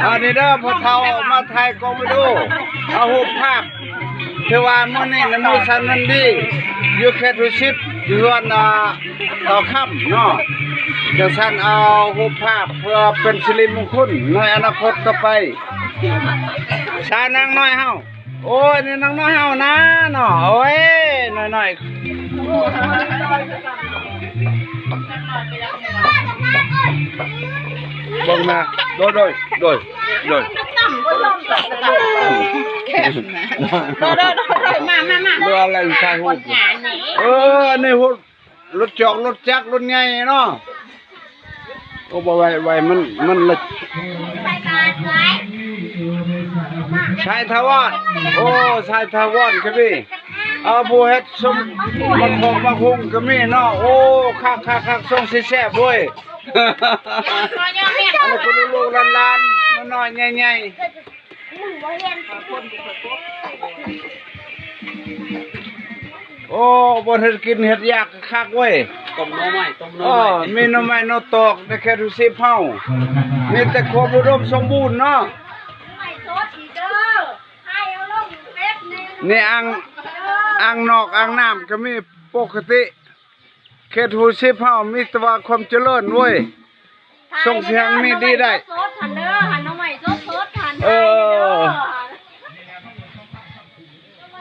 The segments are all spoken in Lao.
ອັນນີ້ເດີ ພໍ່ເຖົ້າມາຖ່າຍກອງວິດີໂອ ເອົາຮູບພາບ ຖືວ່າມື້ນີ້ນະ ມື້ສັນວັນດີ ຢູ່ເຂດຫົວສິບ ຢູ່ເຮືອນ ອ່າ ເຕົາຄຳເນາະ ຈັ່ງຊັ້ນເອົາຮູບພາບເພື່ອເປັນສິລິມຸງຄຸນໃນອະນາຄົດຕໍ່ໄປ. ຊານາງນ້ອຍເຮົາ ໂອ້ຍ ນີ້ນາງນ້ອຍເຮົານະເນາະ ໂອ້ຍ ນ້ອຍໆ ເບິ່ງນະ ໂດຍ ໂດຍ ໂດຍ ໂດຍ ໂດຍ ມາ ມາ ມາ ເບິ່ງອະໄລຖ່າຍຮູບ ເອີ ອັນນີ້ ລົດຈອກລົດຈັກລົດໃຫຍ່ເນາະ ໂອ້ ບໍ່ໄຫວ ໄຫວ ມັນ ມັນລະ ຊາຍຖາວອນ ໂອ້ ຊາຍຖາວອນກະມີ ເອົາ ຜູ້ເຮັດສົມບັກຫອກບັກຫຸ່ງກະມີເນາະ ໂອ້ ຄັກໆໆ ຊົງຊິແຊບເວີຍ ອັນນີ້ກະລູກໆຫຼານໆ ນ້ອຍໆໃຫຍ່ໆ. ໂອ້ ບໍ່ເຮັດກິນເຮັດຢາກຄັກເວີຍ ຕົ້ມໜໍ່ໄມ້ ຕົ້ມໜໍ່ໄມ້ ເອີ ມີໜໍ່ໄມ້ໜໍ່ຕອກໃນເຂດຫົວສິບເຮົາ ມີແຕ່ຄວາມອຸດົມສົມບູນເນາະ ນີ້ອ່າງ ອ່າງນອກອ່າງນ້ຳກະມີປົກກະຕິ. ເຂດຫົວສິບເຮົາມີແຕ່ວ່າຄວາມຈະເລີນເວີຍ ສົ່ງສຽງມີດີໄດ້ ສົດໆຫັ້ນເດີ ຫາໜໍ່ໄມ້ສົດໆຫັ້ນ ເອີ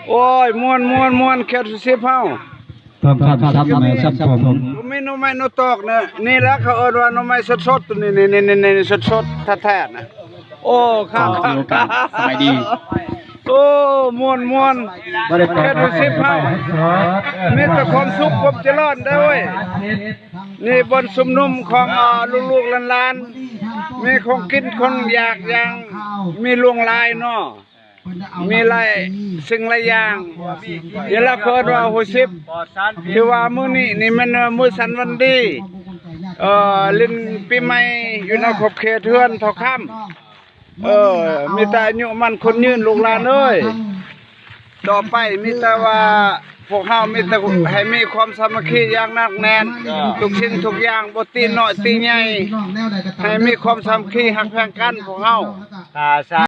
ໂອ້ຍ ມ່ວນໆໆ ເຂດຫົວສິບເຮົາ ຕ້ອງທຳຊ້ຳແມ່ຊ້ຳຜົມ ມີໜໍ່ໄມ້ໜໍ່ຕອກນະ ນີ້ລະເຂົາເອີ້ນວ່າໜໍ່ໄມ້ສົດໆ ໂຕນີ້ ນີ້ໆໆ ສົດໆແທ້ໆນະ. ໂອ້ ຄັກ ສະບາຍດີ ໂອ້ ມ່ວນໆ ເຂດຫົວສິບເຮົາ ມີແຕ່ຄວາມສຸກຄວາມຈະເລີນເດີເວີຍ ນີ້ບ່ອນຊຸມນຸມຂອງ ເອີ ລູກໆຫຼານໆ ມີຂອງກິນຂອງຢາກຢ່າງມີຫຼວງຫຼາຍເນາະ ມີຫຼາຍສິ່ງຫຼາຍຢ່າງ ນີ້ລະເຂົາເອີ້ນວ່າຫົວສິບ ຖືວ່າມື້ນີ້ນີ້ແມ່ນມື້ສັນວັນດີ ເອີ ຫຼິ້ນປີໃໝ່ຢູ່ໃນຂອບເຂດເຮືອນເຖົ້າຄຳ ເອີ ມີແຕ່ອາຍຸໝັ້ນຂວັນຍືນລູກຫຼານເອີຍ ຕໍ່ໄປມີແຕ່ວ່າພວກເຮົາມີແຕ່ໃຫ້ມີຄວາມສາມັກຄີຢ່າງໜັກແໜ້ນ ທຸກສິ່ງທຸກຢ່າງບໍ່ຕິນ້ອຍຕິໃຫຍ່ ໃຫ້ມີຄວາມສາມັກຄີຮັກແພງກັນພວກເຮົາ.